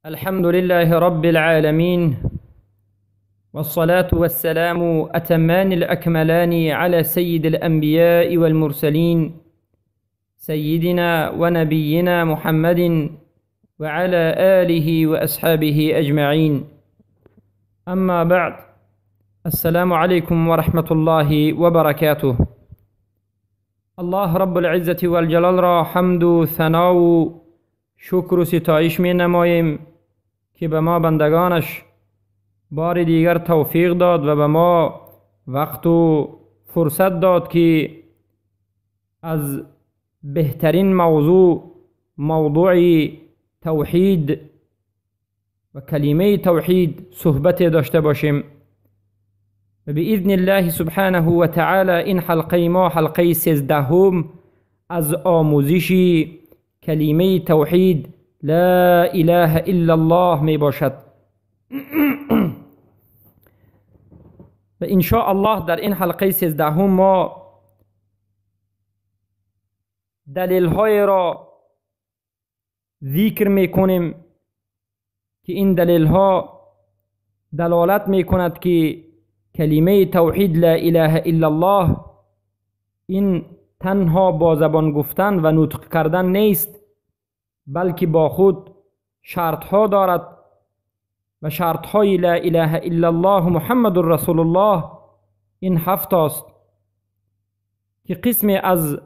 الحمد لله رب العالمين، والصلاة والسلام أتمان الأكملان على سيد الأنبياء والمرسلين، سيدنا ونبينا محمد وعلى آله وأصحابه أجمعين. أما بعد، السلام عليكم ورحمة الله وبركاته. الله رب العزة والجلال را حمد و ثنا و شکر و ستایش می نماییم که به ما بندگانش بار دیگر توفیق داد و به ما وقت و فرصت داد که از بهترین موضوع، موضوع توحید و کلمه توحید صحبت داشته باشیم. و باذن الله سبحانه و تعالی این حلقه ما حلقه 13 از آموزش کلمه توحید لا اله الا الله می باشد. و ان شاء الله در این حلقه 13 ما دلیل های را ذکر می کنیم که این دلیل ها دلالت می کند که کلمه توحید لا اله الا الله این تنها با زبان گفتن و نطق کردن نیست، بلکه با خود شرط ها دارد و شرط های لا اله الا الله محمد رسول الله این 7 است که قسم از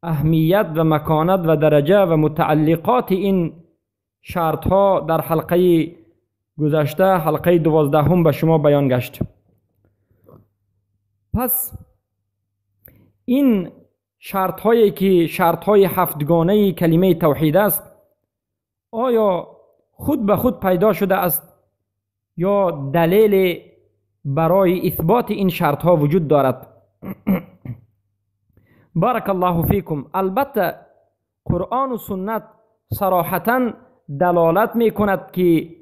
اهمیت و مکانت و درجه و متعلقات این شرط ها در حلقه گذشته، حلقه 12 به شما بیان گشت. پس این شرط هایی که شرط های 7گانه کلمه توحید است، آیا خود به خود پیدا شده است یا دلیل برای اثبات این شرط ها وجود دارد؟ بارک الله فیکم. البته قرآن و سنت صراحتا دلالت می کند که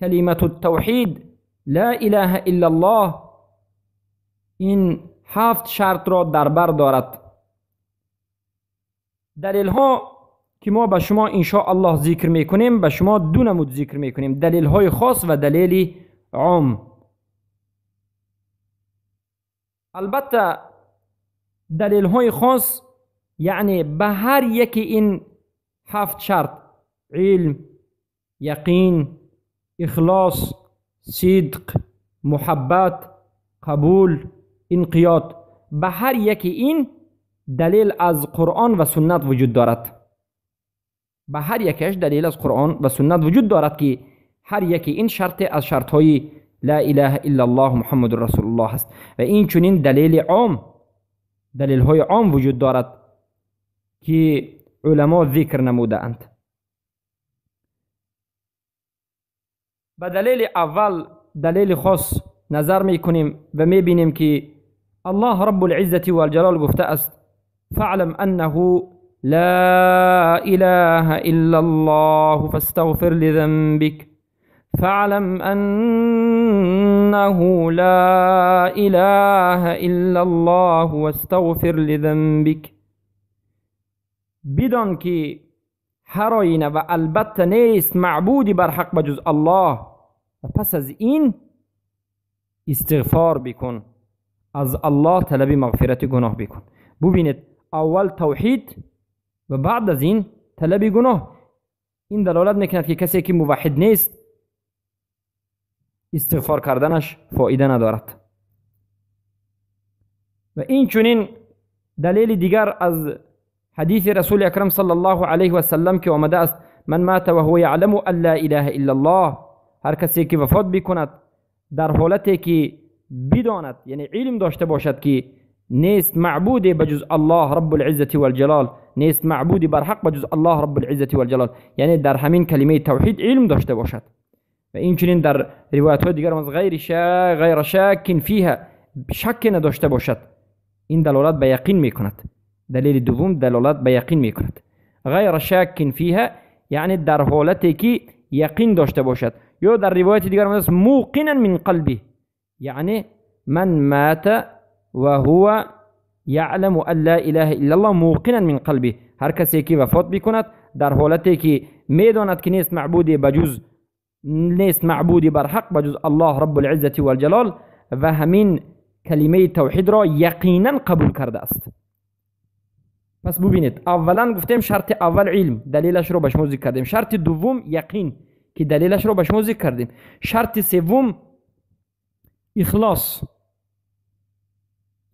کلمه التوحید لا اله الا الله این 7 شرط را در بر دارد. دلیل ها که ما به شما ان شاء الله ذکر میکنیم، به شما دو نمود ذکر میکنیم، دلیل های خاص و دلیل عام. البته دلیل های خاص یعنی به هر یکی این 7 شرط، علم، یقین، اخلاص، صدق، محبت، قبول، انقیاد، به هر یکی این دلیل از قرآن و سنت وجود دارد. به هر یکیش دلیل از قرآن و سنت وجود دارد که هر یکی این شرط از شرط های لا اله الا الله محمد رسول الله است. و این چنین دلیل عام، دلیل های عام وجود دارد که علما ذکر نموده اند. به دلیل اول، دلیل خاص نظر میکنیم و میبینیم که الله رب العزة والجلال گفته است: فاعلم انه لا اله الا الله فاستغفر لذنبك. فاعلم انه لا اله الا الله واستغفر لذنبك. بدان که هر آینه و البته نیست معبودی بر حق بجز الله، و پس از این استغفار بکن، از الله طلب مغفرت گناه بکن. ببینید، اول توحید و بعد از این طلب گناه. این دلالت میکند که کسی که موحد نیست استغفار کردنش فایده ندارد. و این چنین دلیل دیگر از حدیث رسول اکرم صلی الله علیه و سلم که آمده است: من مات و هو یعلم ان لا اله الا الله. هر کسی که وفات بکند در حالتی که بداند، یعنی علم داشته باشد که نیست معبود بجز الله رب العزة والجلال، نیست معبود بر حق بجز الله رب العزة والجلال، یعنی در همین کلمه توحید علم داشته باشد. و این چنین در روایت های دیگر از غیر شک فیها، شک نداشته باشد، این دلالت به یقین میکند. دلیل دوم دلالت به یقین میکند. غیر شک فیها یعنی در حالتی که یقین داشته باشد. یا در روایت دیگر است موقنا من قلبه، یعنی من مات و هو یعلم ان لا اله الا الله موقنا من قلبه، هر کسی که وفات بکند در حالتی که میداند که نیست معبودی بجز، نیست معبودی بر حق بجز الله رب العزة والجلال، و همین کلمه توحید را یقینا قبول کرده است. پس ببینید، اولا گفتیم شرط اول علم، دلیلش رو به شما ذکر کردیم. شرط دوم یقین که دلیلش رو به شما ذکر کردیم. شرط سوم اخلاص.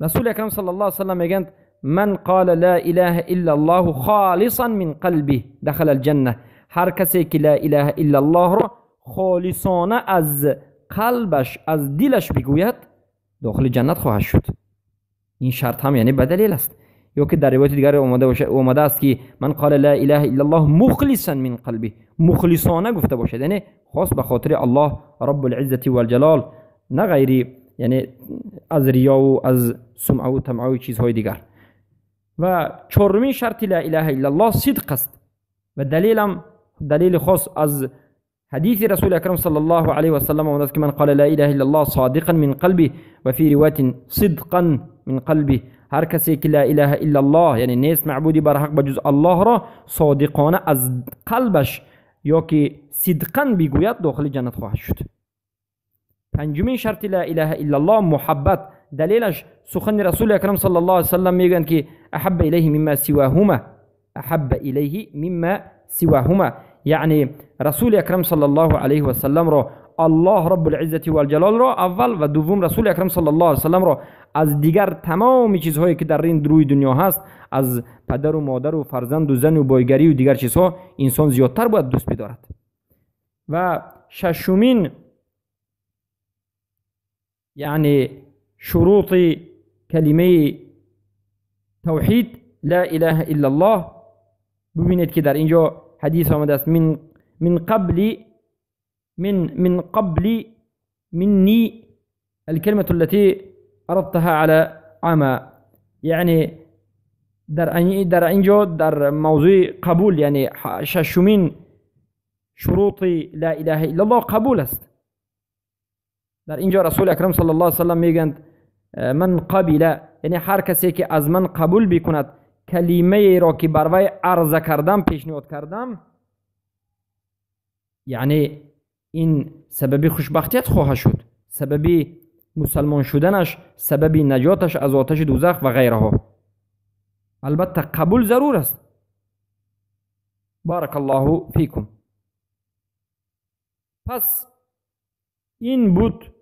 رسول اکرم صلی الله علیه وسلم میگند من قال لا اله الا الله خالصا من قلبه دخل الجنه. هر کسی که لا اله الا الله را خالصانه از قلبش، از دلش بگوید، داخل جنت خواهد شد. این شرط هم یعنی به دلیل است. یا که در روایت دیگر اومده است که من قال لا اله الا الله مخلصا من قلبه، مخلصانه گفته باشد، یعنی خاص به خاطر الله رب العزة والجلال، نه غیری، یعنی از ریا و از سمعه و طمعه و چیزهای دیگر. و چهارمین شرط لا اله الا الله صدق است و دلیلم دلیل خاص از حدیث رسول اکرم صلی الله علیه و سلم آمده است که من قال لا اله الا الله صادقا من قلبه و فی روایت صدقا من قلبه. هر کسی که لا اله الا الله، یعنی نیست معبودی بر حق بجز الله را صادقانه از قلبش یا که صدقا بگوید، داخل جنت خواهد شد. پنجمین شرط لا اله الا الله محبت. دلیلش سخن رسول اکرم صلی الله علیه وسلم میگن که احب الیه مما سواهما، احب الیه مما سواهما، یعنی رسول اکرم صلی الله علیه و سلم را، الله رب العزة والجلال را اول و دوم رسول اکرم صلی الله علیه وسلم را از دیگر تمام چیزهایی که در این روی دنیا هست، از پدر و مادر و فرزند و زن و بایگری و دیگر چیزها، انسان زیادتر باید دوست بدارد. و ششمین یعنی شروط کلمه توحید لا اله الا الله، ببینید که در اینجا حدیث آمده است من قبل من قبل مني الكلمة التي عرضتها على عما، یعنی در اینجا در موضوع قبول، یعنی ششمین شروط لا اله الا الله قبول است. در اینجا رسول اکرم صلی الله علیه وسلم میگند من قبل، یعنی هر کسی که از من قبول بکند کلمه را که بر وی عرضه کردم، پیشنهاد کردم، یعنی این سبب خوشبختیت خواهد شد، سبب مسلمان شدنش، سبب نجاتش از آتش دوزخ و غیرها. البته قبول ضرور است. بارک الله فیکم. پس این بود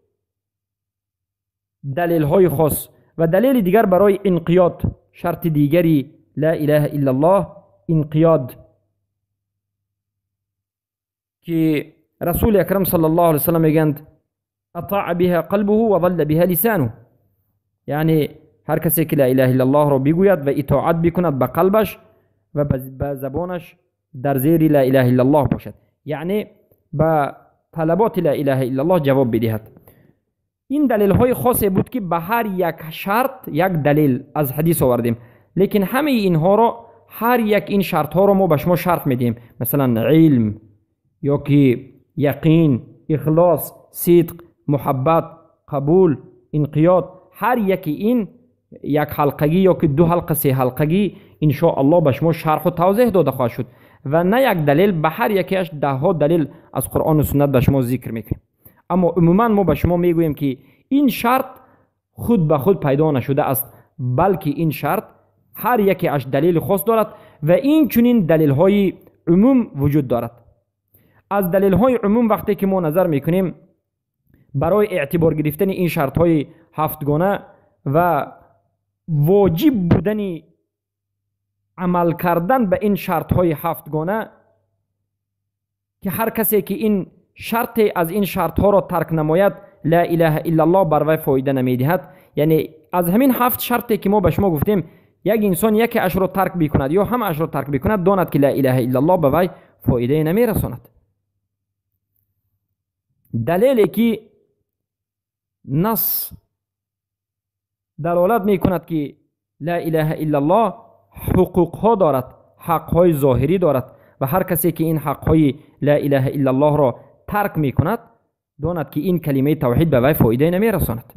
دلیل های خاص. و دلیل دیگر برای انقیاد، شرط دیگری لا اله الا الله انقیاد، که رسول اکرم صلی الله علیه وسلم میگند اطاع بها قلبه و ظل بها لسانه، یعنی هر کسی که لا اله الا الله را بگوید و اطاعت بکند به قلبش و به زبانش در زیر لا اله الا الله باشد، یعنی به طلبات لا اله الا الله جواب بدهد. این دلیل های خاصی بود که به هر یک شرط یک دلیل از حدیث آوردیم، لیکن همه اینها را، هر یک این شرط ها را ما به شما شرح میدیم، مثلا علم یا که یقین، اخلاص، صدق، محبت، قبول، انقیاد، هر یکی این یک حلقگی یا که دو حلقه سه حلقگی ان شاء الله به شما شرح و توضیح داده خواهد شد و نه یک دلیل، به هر یکیش ده ها دلیل از قرآن و سنت به شما ذکر میکنیم. اما عموما ما به شما میگوییم که این شرط خود به خود پیدا نشده است، بلکه این شرط هر یکی از دلیل خاص دارد و این چنین دلیل های عموم وجود دارد. از دلیل های عموم وقتی که ما نظر میکنیم برای اعتبار گرفتن این شرط های هفتگانه و واجب بودن عمل کردن به این شرط های هفتگانه، که هر کسی که این شرط از این شرط ها را ترک نماید لا اله الا الله بر وی فایده نمیدهد. یعنی از همین هفت شرطی که ما به شما گفتیم، یک انسان یکی اش را ترک بکند یا هم اش را ترک بکند، داند که لا اله الا الله به وی فایده نمیرساند. دلیلی که نص دلالت میکند که لا اله الا الله حقوق ها دارد، حق های ظاهری دارد و هر کسی که این حق های لا اله الا الله را ترک میکند داند که این کلمه توحید به وی فایده نمیرساند.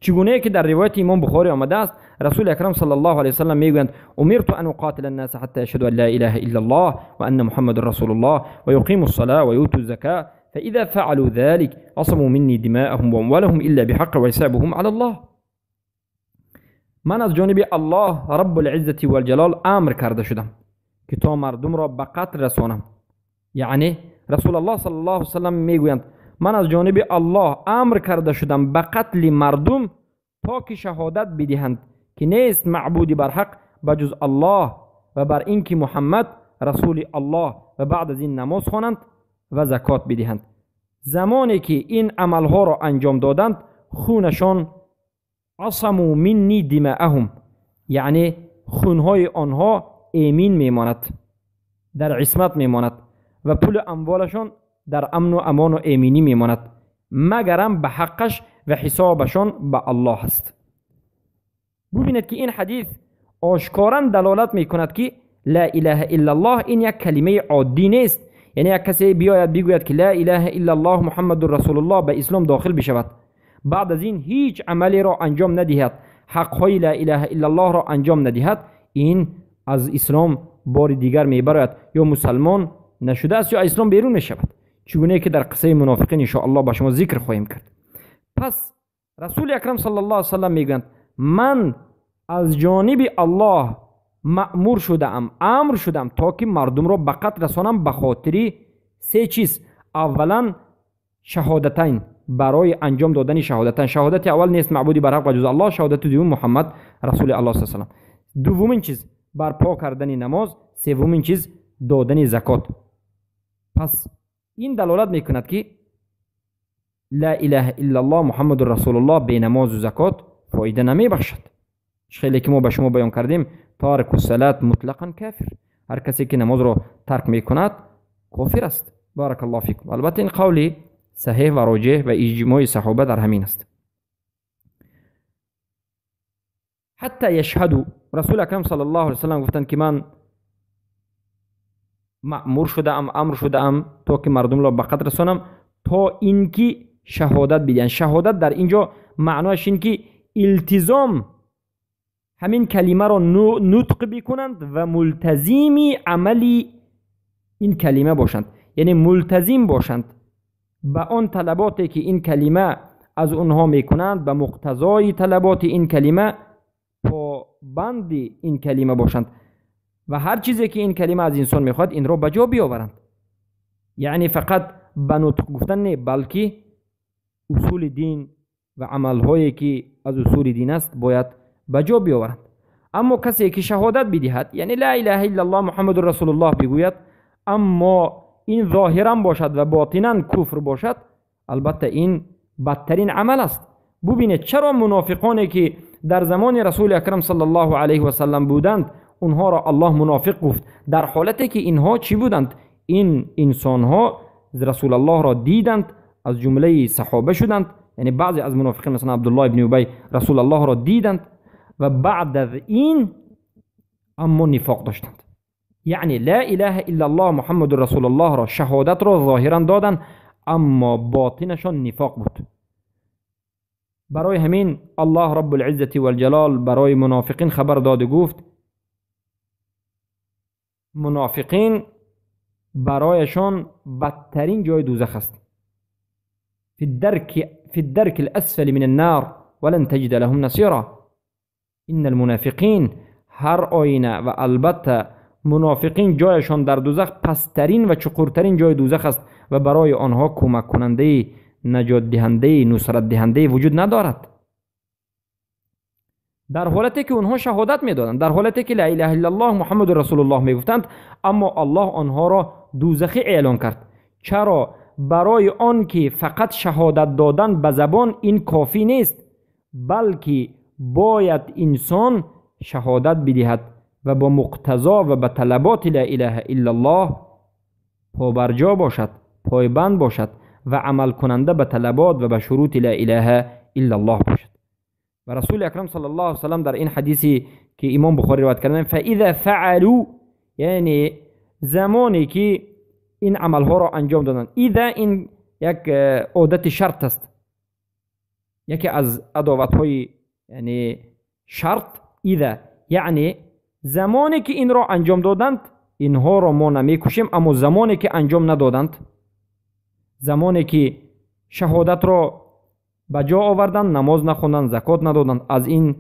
چگونه که در روایت امام بخاری آمده است، رسول اکرم صلی الله علیه وسلم میگویند: امرت ان اقاتل الناس حتى يشهدوا ان لا اله الا الله وان محمد رسول الله ويقيموا الصلاه ويؤتوا الزكاه، فاذا فعلوا ذلك عصموا مني دماءهم واموالهم الا بحق وحسابهم على الله. من از جانب الله رب العزة والجلال امر کرده شدم که تا مردم را به قتل رسانم. یعنی رسول الله صلی الله علیه وسلم میگویند: من از جانب الله امر کرده شدم به قتل مردم تا که شهادت بدهند که نیست معبودی بر حق بجز الله و بر اینکه محمد رسول الله، و بعد از این نماز خوانند و زکات بدهند. زمانی که این عملها را انجام دادند، خونشان عصموا منی دماءهم، یعنی خونهای آنها ایمین میماند، در عصمت میماند و پول اموالشان در امن و امان و ایمینی میماند، مگرم به حقش و حسابشان به الله است. ببینید که این حدیث آشکارا دلالت میکند که لا اله الا الله این یک کلمه عادی نیست. یعنی یک کسی بیاید بگوید که لا اله الا الله محمد رسول الله، به اسلام داخل بشود، بعد از این هیچ عملی را انجام ندهد، حقهای لا اله الا الله را انجام ندهد، این از اسلام بار دیگر میبراید، یا مسلمان نشده است یا اسلام بیرون میشود، چگونه که در قصه منافقین ان شاء الله با شما ذکر خواهیم کرد. پس رسول اکرم صلی الله علیه وسلم میگویند: من از جانب الله مأمور شدم، امر شدم تا که مردم را به قتل رسانم به خاطر سه چیز. اولا شهادتین، برای انجام دادن شهادتین. شهادت اول نیست معبودی بر حق جز الله، شهادت دوم محمد رسول الله صلی الله علیه و سلم. دومین چیز برپا کردن نماز، سومین چیز دادن زکات. پس این دلالت میکند که لا اله الا الله محمد رسول الله به نماز و زکات فایده نمیبخشد. خیلی که ما به شما بیان کردیم، تارک الصلاه مطلقا کافر، هر کسی که نماز را ترک میکند کافر است. بارک الله فیکم. البته این قولی صحیح و راجح و اجماع صحابه در همین است. حتی یشهدو، رسول اکرم صلی الله علیه وسلم گفتند که من مأمور شده ام، امر شده ام تا که مردم را به قتل رسانم تا اینکه شهادت بدهند. شهادت در اینجا معناش این که التزام همین کلمه را نطق بکنند و ملتزم عملی این کلمه باشند، یعنی ملتزم باشند به آن طلباتی که این کلمه از اونها میکنند، به مقتضای طلبات این کلمه، پابند این کلمه باشند و هر چیزی که این کلمه از انسان میخواد این را به جا بیاورند. یعنی فقط به نطق گفتن نه، بلکه اصول دین و عملهایی که از اصول دین است باید به جا بیاورند. اما کسی که شهادت بدهد، یعنی لا اله الا الله محمد رسول الله بگوید، اما این ظاهرا باشد و باطنا کفر باشد، البته این بدترین عمل است. ببینید چرا منافقانی که در زمان رسول اکرم صلی الله علیه و سلم بودند اونها را الله منافق گفت، در حالتی که اینها چی بودند؟ این انسانها رسول الله را دیدند، از جمله صحابه شدند، یعنی بعضی از منافقین مثلا عبدالله ابن ابی رسول الله را دیدند و بعد از این اما نفاق داشتند. یعنی لا اله الا الله محمد رسول الله را، شهادت را ظاهرا دادند، اما باطنشان نفاق بود. برای همین الله رب العزة والجلال برای منافقین خبر داد و گفت منافقین برایشان بدترین جای دوزخ است، فی الدرک الاسفل من النار ولن تجد لهم نصیرا. ان المنافقین، هر آینه و البته منافقین جایشان در دوزخ پسترین و چقورترین جای دوزخ است و برای آنها کمک کننده، نجات دهنده، نصرت دهنده وجود ندارد. در حالتی که اونها شهادت میدادند، در حالتی که لا اله الا الله محمد رسول الله میگفتند، اما الله آنها را دوزخی اعلان کرد. چرا؟ برای آن که فقط شهادت دادن به زبان این کافی نیست، بلکه باید انسان شهادت بدهد و با مقتضا و به طلبات لا اله الا الله پابرجا باشد، پایبند باشد و عمل کننده به طلبات و به شروط لا اله الا الله باشد. و رسول اکرم صلی الله علیه و سلم در این حدیثی که امام بخاری روایت کردن، فاذا فعلوا، یعنی زمانی که این عملها را انجام دادند، اذا این یک عادت شرط است، یکی از ادوات های یعنی شرط اذا، یعنی زمانی که این را انجام دادند اینها را ما نمیکشیم، اما زمانی که انجام ندادند، زمانی که شهادت را به جا آوردند، نماز نخوندند، زکات ندادند، از این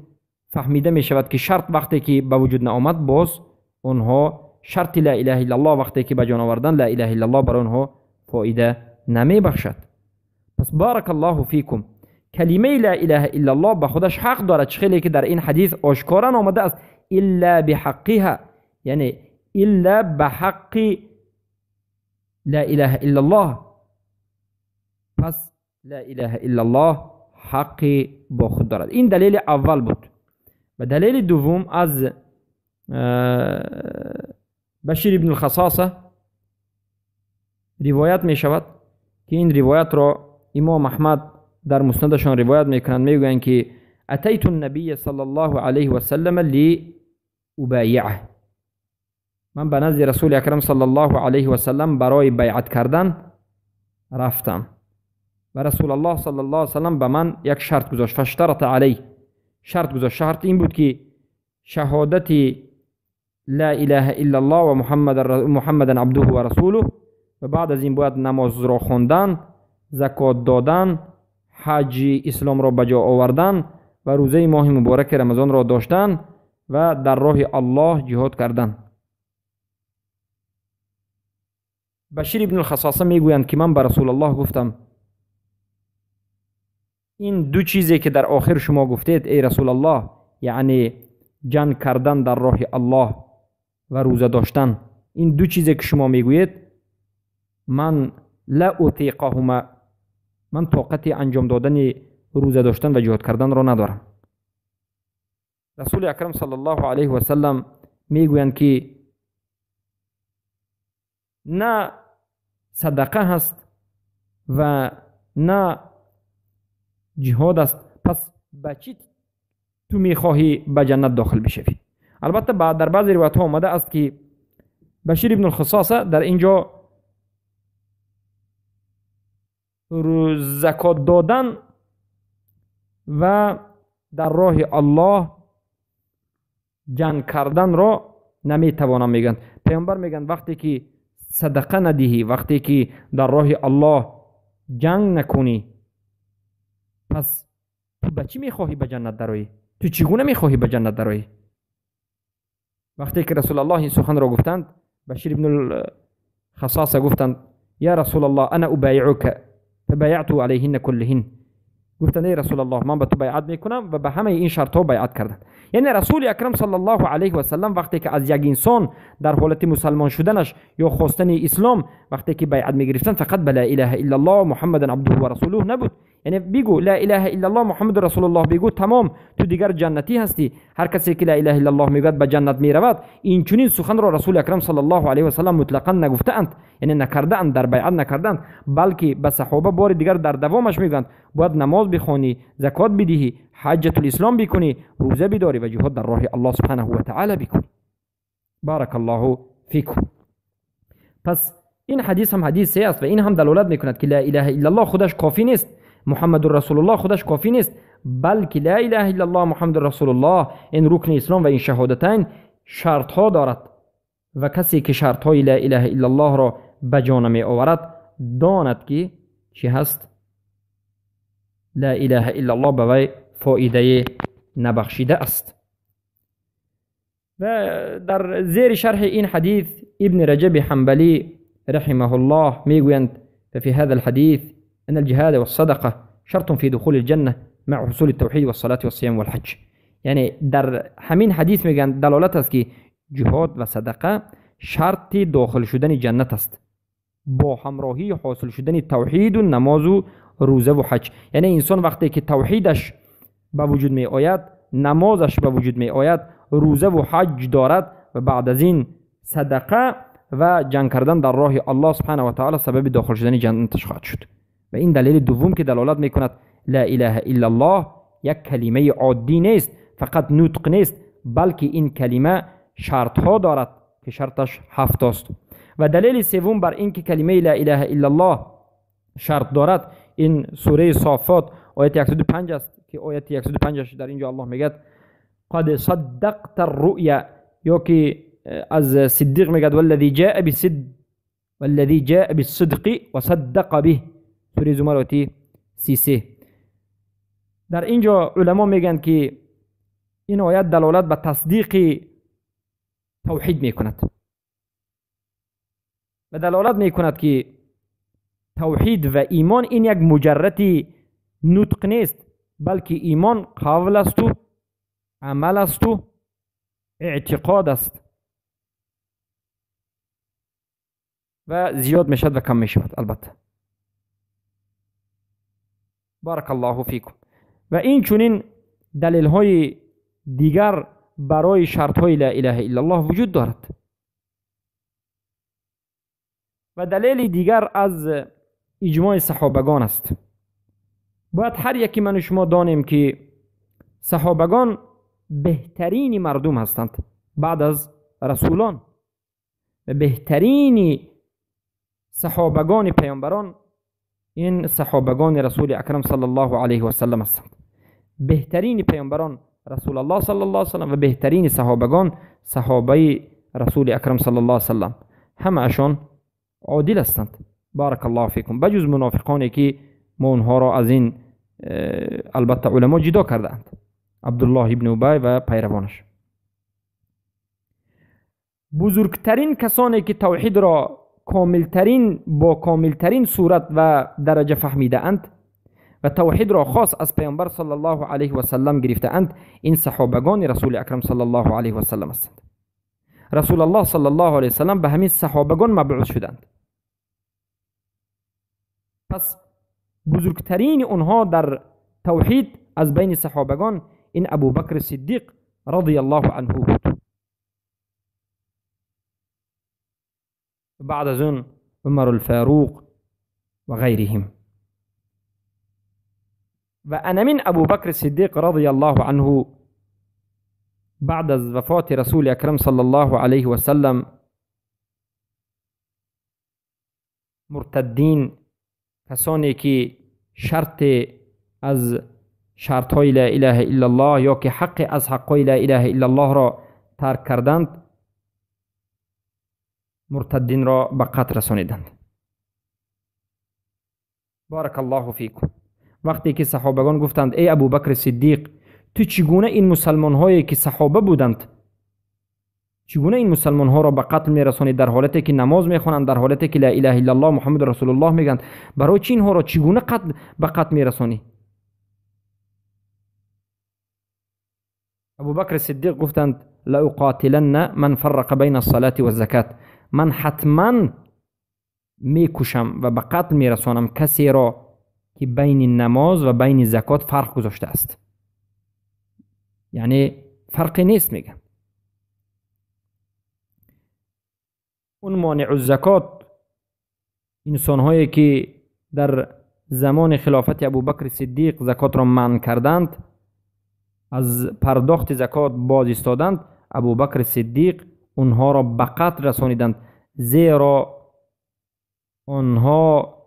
فهمیده می شود که شرط وقتی که به وجود نآمد، باز آنها شرط لا اله الا الله وقتی که به جان آوردند، لا اله الا الله برای آنها فایده نمی بخشد. پس بارک الله فیکم، کلمه لا اله الا الله به خودش حق دارد، خیلی که در این حدیث آشکارا آمده است، الا بحقها، یعنی الا بحق لا اله الا الله. پس لا اله الا الله حق با خود دارد. این دلیل اول بود. و دلیل دوم از بشیر ابن الخصاصه روایت می شود که این روایت را امام احمد در مسندشان روایت میکنند، میگویند که اتیت النبی صلی الله علیه و سلم لابایعه، من به نزد رسول اکرم صلی الله علیه و سلم برای بیعت کردن رفتم و رسول الله صلی الله علیه و سلم به من یک شرط گذاشت، فاشترط علی، شرط گذاشت. شرط این بود که شهادت لا اله الا الله و محمد عبده و رسوله، و بعد از این باید نماز را خواندن، زکات دادن، حج اسلام را به جا آوردن و روزه ماه مبارک رمضان را داشتن و در راه الله جهاد کردن. بشیر ابن الخصاصه میگویند که من به رسول الله گفتم این دو چیزی که در آخر شما گفتید ای رسول الله، یعنی جنگ کردن در راه الله و روزه داشتن، این دو چیزی که شما میگویید من لا اطیقهما، من طاقت انجام دادن روزه داشتن و جهاد کردن را ندارم. رسول اکرم صلی الله علیه و سلم میگویند که نه صدقه هست و نه جهاد است، پس به چی تو میخواهی به جنت داخل بشوی؟ البته در بعض روایت ها آمده است که بشیر ابن الخصاصه در اینجا زکات دادن و در راه الله جنگ کردن را نمیتوانم میگن. پیامبر میگن وقتی که صدقه ندهی، وقتی که در راه الله جنگ نکنی، پس تو به چی میخواهی به جنت درایی؟ تو چگونه میخواهی به جنت درایی؟ وقتی که رسول الله این سخن را گفتند، بشیر ابن الخصاصه گفتند یا رسول الله انا ابایعک فبایعت علیهن کلهن. گفتند ای رسول الله من به تو بیعت میکنم و به همه این شرط ها بیعت کردند. یعنی رسول اکرم صلی الله علیه و سلم وقتی که از یک انسان در حالت مسلمان شدنش یا خواستن اسلام وقتی که بیعت میگرفتند، فقط به لا اله الا الله محمد عبده و رسوله نبود. یعنی بگو لا اله الا الله محمد رسول الله، بگو تمام، تو دیگر جنتی هستی. هر کسی که لا اله الا الله میگوید به جنت میرود. این چنین سخن را رسول اکرم صلی الله علیه و سلم مطلقا نگفتند، یعنی نکردند، در بیعت نکردند، بلکه به صحابه بار دیگر در دوامش میگویند باید نماز بخوانی، زکات بدهی، حجت الاسلام بکنی، روزه بداری و جهاد در راه الله سبحانه و تعالی بکنی. بارک الله فیکم. پس این حدیث هم حدیث است و این هم دلالت میکند که لا اله الا الله خودش کافی نیست، محمد رسول الله خودش کافی نیست، بلکه لا اله الا الله محمد رسول الله این رکن اسلام و این شهادتین شرط ها دارد و کسی که شرط های لا اله الا الله را به جا نمی آورد داند که چی هست؟ لا اله الا الله به وی فایده نبخشیده است. و در زیر شرح این حدیث ابن رجب حنبلی رحمه الله میگویند ففي هذا الحديث أن الجهاد والصدقة شرط في دخول الجنة مع حصول التوحيد والصلاة والصيام والحج. یعنی در همین حدیث میگن دلالت است که جهاد و صدقه شرط داخل شدن جنت است با همراهی حاصل شدن توحید و نماز و روزه و حج. یعنی انسان وقتی که توحیدش به وجود می آید، نمازش به وجود می آید، روزه و حج دارد و بعد از این صدقه و جنگ کردن در راه الله سبحانه و تعالی سبب داخل شدن جنتش خواهد شد. و این دلیل دوم که دلالت میکند لا اله الا الله یک کلمه عادی نیست، فقط نطق نیست، بلکه این کلمه شرط ها دارد که شرطش 7 است. و دلیل سوم بر اینکه کلمه لا اله الا الله شرط دارد این سوره صافات آیت 105 است که آیت 105 در اینجا الله میگه قد صدقت الرؤيا. یا که از صدیق میگد والذی جاء بالصدق وصدق به، سوره زمر آیه 33. در اینجا علما میگن که این آیت دلالت به تصدیق توحید میکند و دلالت میکند که توحید و ایمان این یک مجرد نطق نیست، بلکه ایمان قول است و عمل است و اعتقاد است و زیاد میشد و کم میشود البته. بارک الله فیکم. و این چنین دلیل های دیگر برای شرط های لا اله الا الله وجود دارد. و دلیل دیگر از اجماع صحابگان است. باید هر یکی من و شما دانیم که صحابگان بهترین مردم هستند بعد از رسولان و بهترین صحابگان پیامبران این صحابگان رسول اکرم صلی الله علیه و سلم هستند. بهترین پیامبران رسول الله صلی الله علیه و سلم و بهترین صحابگان صحابه رسول اکرم صلی الله علیه و سلم، همه اشان عادل هستند. بارک الله فیکم. بجز منافقانی که ما اونها را از این البته علما جدا کردند، عبدالله ابن ابی و پیروانش. بزرگترین کسانی که توحید را کاملترین با کاملترین صورت و درجه فهمیده اند و توحید را خاص از پیامبر صلی الله علیه و سلم گرفته اند، این صحابگان رسول اکرم صلی الله علیه و سلم هستند. رسول الله صلی الله علیه و سلم به همین صحابگان مبعوث شدند. پس بزرگترین اونها در توحید از بین صحابگان این ابوبکر صدیق رضی الله عنه بود. بعد از اون عمر الفاروق و غیرهم. و انمین ابوبکر صدیق رضی الله عنه بعد از وفات رسول اکرم صلی الله علیه و سلم مرتدین، کسانی که شرط از شرط های لا اله الا الله یا که حق از حق های لا اله الا الله را ترک کردند، مرتدین را به قتل رسانیدند. بارک الله فیکم. وقتی که صحابگان گفتند ای ابوبکر صدیق، تو چگونه این مسلمان هایی که صحابه بودند، چگونه این مسلمان ها را به قتل میرسانی در حالتی که نماز میخوانند، در حالتی که لا اله الا الله محمد رسول الله میگند، برای چی اینها را چگونه به قتل میرسانی؟ ابوبکر صدیق گفتند لاقاتلن من فرق بین الصلاة و الزکات، من حتما میکشم و به قتل میرسانم کسی را که بین نماز و بین زکات فرق گذاشته است. یعنی فرقی نیست میگن. اون مانع الزکات انسانهایی که در زمان خلافت ابوبکر صدیق زکات را منع کردند، از پرداخت زکات باز ایستادند، ابوبکر صدیق اونها را به قتل رسانیدند، زیرا آنها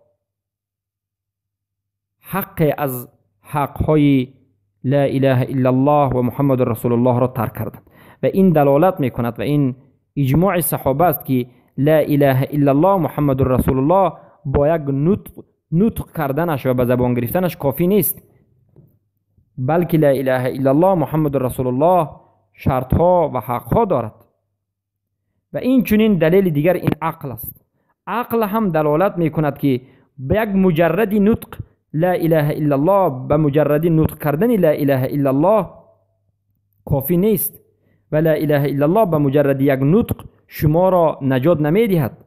حق از حقهای لا اله الا الله و محمد رسول الله را ترک کردند. و این دلالت میکند و این اجماع صحابه است که لا اله الا الله محمد رسول الله با یک نطق کردنش و به زبان گرفتنش کافی نیست، بلکه لا اله الا الله محمد رسول الله شرطها و حقها دارد. و این چنین دلیل دیگر این عقل است. عقل هم دلالت میکند که به یک مجرد نطق لا اله الا الله، به مجرد نطق کردن لا اله الا الله کافی نیست و لا اله الا الله به مجرد یک نطق شما را نجات نمیدهد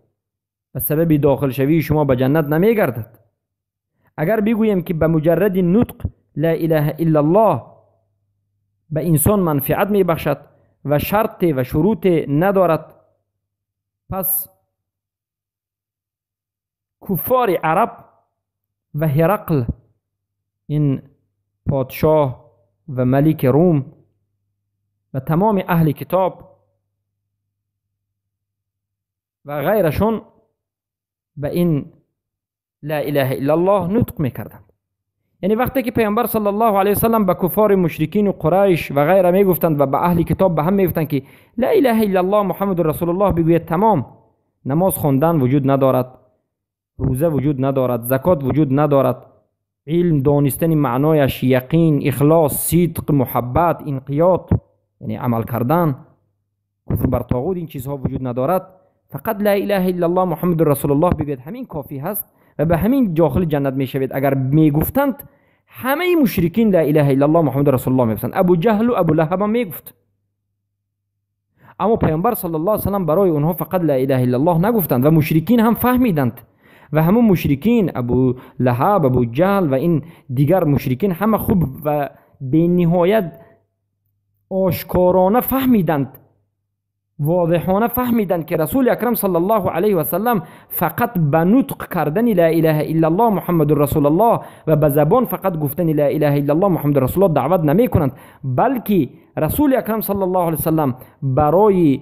و سبب داخل شوی شما به جنت نمیگردد. اگر بگوییم که به مجرد نطق لا اله الا الله به انسان منفعت میبخشد و شرط و شروط ندارد، پس کفار عرب و هرقل، این پادشاه و ملک روم و تمام اهل کتاب و غیرشون به این لا اله الا الله نطق میکردند. یعنی وقتی که پیامبر صلی الله علیه وسلم به کفار مشرکین و قریش و غیره میگفتند و به اهل کتاب به هم میگفتند که لا اله الا الله محمد رسول الله بگوید، تمام، نماز خواندن وجود ندارد، روزه وجود ندارد، زکات وجود ندارد، علم دانستن معنایش، یقین، اخلاص، صدق، محبت، انقیاد، یعنی عمل کردن، کفر بر طاغوت، این چیزها وجود ندارد. فقط لا اله الا الله محمد رسول الله بگوید، همین کافی هست و به همین داخل جنت میشوید. اگر میگفتند همه مشرکین لا اله الا الله محمد رسول الله میگفتند، ابو جهل و ابو لهب هم میگفت. اما پیامبر صلی الله علیه و سلم برای اونها فقط لا اله الا الله نگفتند و مشرکین هم فهمیدند و همون مشرکین، ابو لهب، ابو جهل و این دیگر مشرکین همه خوب و به نهایت آشکارانه فهمیدند، واضحانه فهمیدند که رسول اکرم صلی الله علیه و سلم فقط به نطق کردن لا اله الا الله محمد رسول الله و به زبان فقط گفتن لا اله الا الله محمد رسول الله دعوت نمی کنند، بلکه رسول اکرم صلی الله علیه و سلم برای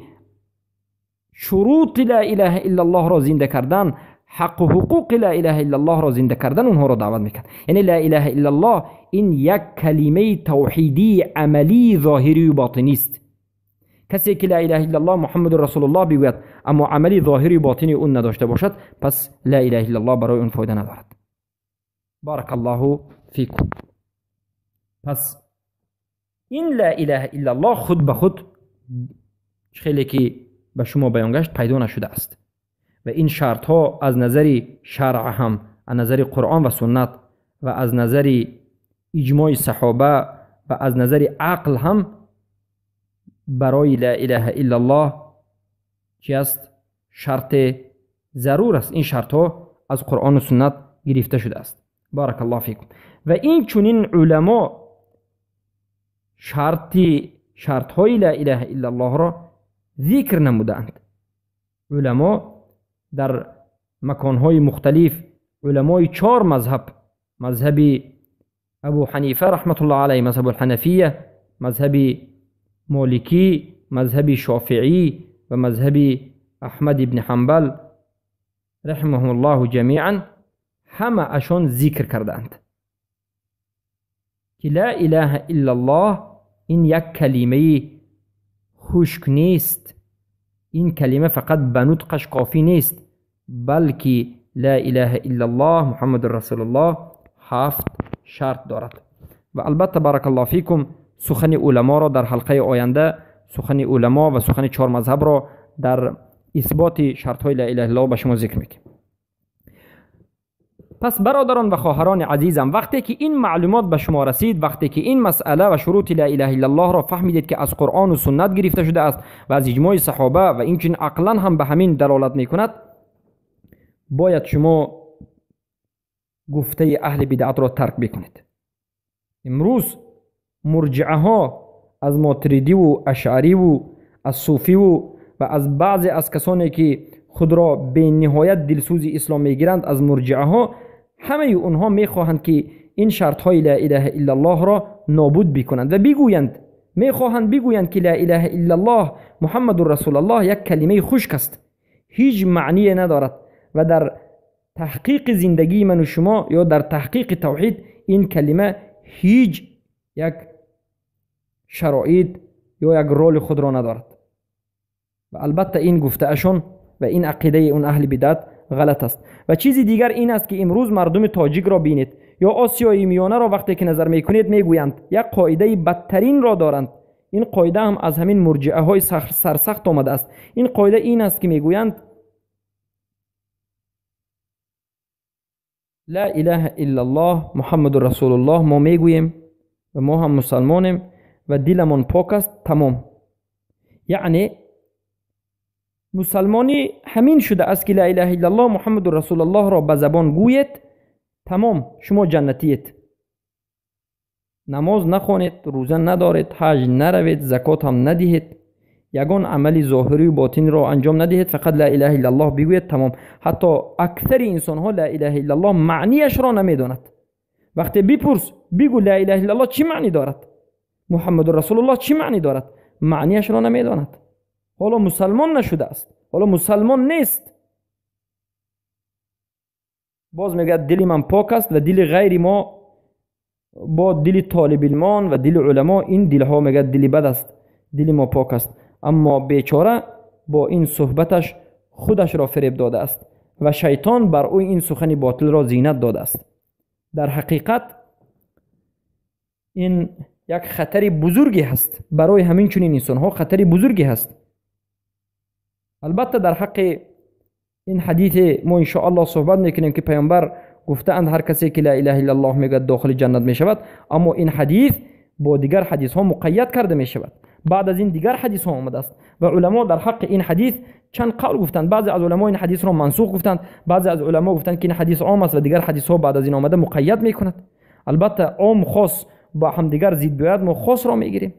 شروط لا اله الا الله را زنده کردن، حق و حقوق لا اله الا الله را زنده کردن اونها را دعوت میکرد. یعنی لا اله الا الله این یک کلمه توحیدی عملی ظاهری و باطنی است. کسی که لا اله الا الله محمد رسول الله بگوید اما عملی ظاهری و باطنی اون نداشته باشد، پس لا اله الا الله برای اون فایده ندارد. بارک الله فیکم. پس این لا اله الا الله خود به خود خیلی که به شما بیان گشت پیدا نشده است و این شرط ها از نظر شرع هم، از نظر قرآن و سنت و از نظر اجماع صحابه و از نظر عقل هم برای لا اله الا الله چی است؟ شرط ضرور است. این شرط ها از قرآن و سنت گرفته شده است. بارک الله فیکم. و این چنین علما شرط های لا اله الا الله را ذکر نمودند. علما در مکانهای مختلف، علمای 4 مذهب، مذهب ابو حنیفه رحمت الله علیه، مذهب الحنفیه، مذهب مالکی، مذهب شافعی و مذهب احمد ابن حنبل رحمهم الله جمیعا، همه اشان ذکر کردند که لا اله الا الله این یک کلمه خشک نیست، این کلمه فقط به نطقش کافی نیست، بلکه لا اله الا الله محمد رسول الله 7 شرط دارد. و البته بارک الله فیکم سخن علما را در حلقه آینده، سخن علما و سخن 4 مذهب را در اثبات شرط های لا اله الا الله به شما ذکر میکنیم. پس برادران و خواهران عزیزم، وقتی که این معلومات به شما رسید، وقتی که این مسئله و شروط لا اله الا الله را فهمیدید که از قرآن و سنت گرفته شده است و از اجماع صحابه و اینچنین عقلا هم به همین دلالت میکند، باید شما گفته اهل بدعت را ترک بکنید. امروز مرجعه ها از ماتریدی و اشعری و از صوفی و از بعضی از کسانی که خود را به نهایت دلسوز اسلام میگیرند، از مرجعه ها، همه اونها میخواهند که این شرط های لا اله الا الله را نابود بکنند و بگویند، میخواهند بگویند که لا اله الا الله محمد رسول الله یک کلمه خشک است، هیچ معنی ندارد و در تحقیق زندگی من و شما یا در تحقیق توحید این کلمه هیچ یک شرایط یا یک رول خود را ندارد. و البته این گفته اشون و این عقیده اون اهل بدعت غلط است. و چیزی دیگر این است که امروز مردم تاجیک را بینید یا آسیای میانه را وقتی که نظر میکنید، میگویند یک قاعده بدترین را دارند. این قاعده هم از همین مرجعه های سرسخت آمده است. این قاعده این است که میگویند لا اله الا الله محمد رسول الله، ما میگوییم و ما هم مسلمانیم و دلمان پاک است، تمام. یعنی مسلمانی همین شده است که لا اله الا الله محمد رسول الله را به زبان گوید، تمام، شما جنتیت. نماز نخوانید، روزه ندارید، حج نروید، زکات هم ندهید، یگان عمل ظاهری و باطنی را انجام ندهید، فقط لا اله الا الله بگوید، تمام. حتی اکثر انسان ها لا اله الا الله معنیش را نمیداند. وقتی بپرس بگو لا اله الا الله چی معنی دارد، محمد رسول الله چی معنی دارد، معنیش را نمیداند. حالا مسلمان نشده است، حالا مسلمان نیست، باز میگه دل من پاک است و دل غیر ما با دل طالب علمان و دل علما این دلها میگه دل بد است، دل ما پاک است. اما بیچاره با این صحبتش خودش را فریب داده است و شیطان بر او این سخن باطل را زینت داده است. در حقیقت این یک خطر بزرگی هست برای همین چنین انسان ها، خطر بزرگی هست. البته در حق این حدیث ما انشاءالله صحبت میکنیم که پیامبر گفتند هر کسی که لا اله الا الله میگوید داخل جنت میشود، اما این حدیث با دیگر حدیث ها مقید کرده میشود. بعد از این دیگر حدیث ها آمده است و علما در حق این حدیث چند قول گفتند. بعضی از علما این حدیث را منسوخ گفتند، بعضی از علما گفتند که این حدیث عام است و دیگر حدیث ها بعد از این آمده مقید میکند. البته عام خاص با همدیگر زید بیاید ما خاص را میگیریم.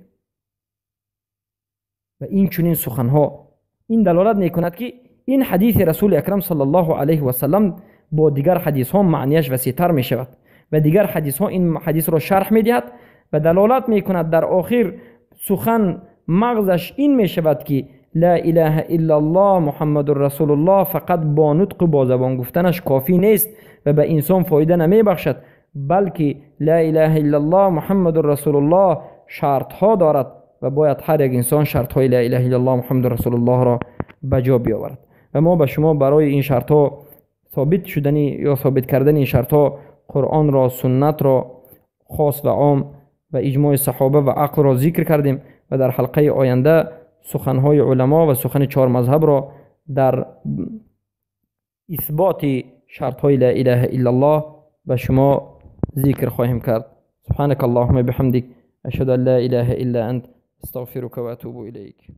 و این چنین سخنها این دلالت میکند که این حدیث رسول اکرم صلی الله علیه و سلم با دیگر حدیث ها معنیش وسیع‌تر می شود و دیگر حدیث ها این حدیث را شرح می دهد و دلالت می کند. در آخر سخن مغزش این می شود که لا اله الا الله محمد رسول الله فقط با نطق با زبان گفتنش کافی نیست و به انسان فایده نمی بخشد، بلکه لا اله الا الله محمد رسول الله شرط ها دارد و باید هر یک انسان شرط های لا اله الا الله محمد رسول الله را به جا بیاورد. و ما به شما برای این شرط ها ثابت شدنی یا ثابت کردن این شرط ها قرآن را، سنت را، خاص و عام و اجماع صحابه و عقل را ذکر کردیم و در حلقه آینده سخنهای علما و سخن چهار مذهب را در اثبات شرط های لا اله الا الله به شما ذکر خواهیم کرد. سبحانك اللهم بحمدك، اشهد ان لا اله الا انت، استغفرك واتوب اليك.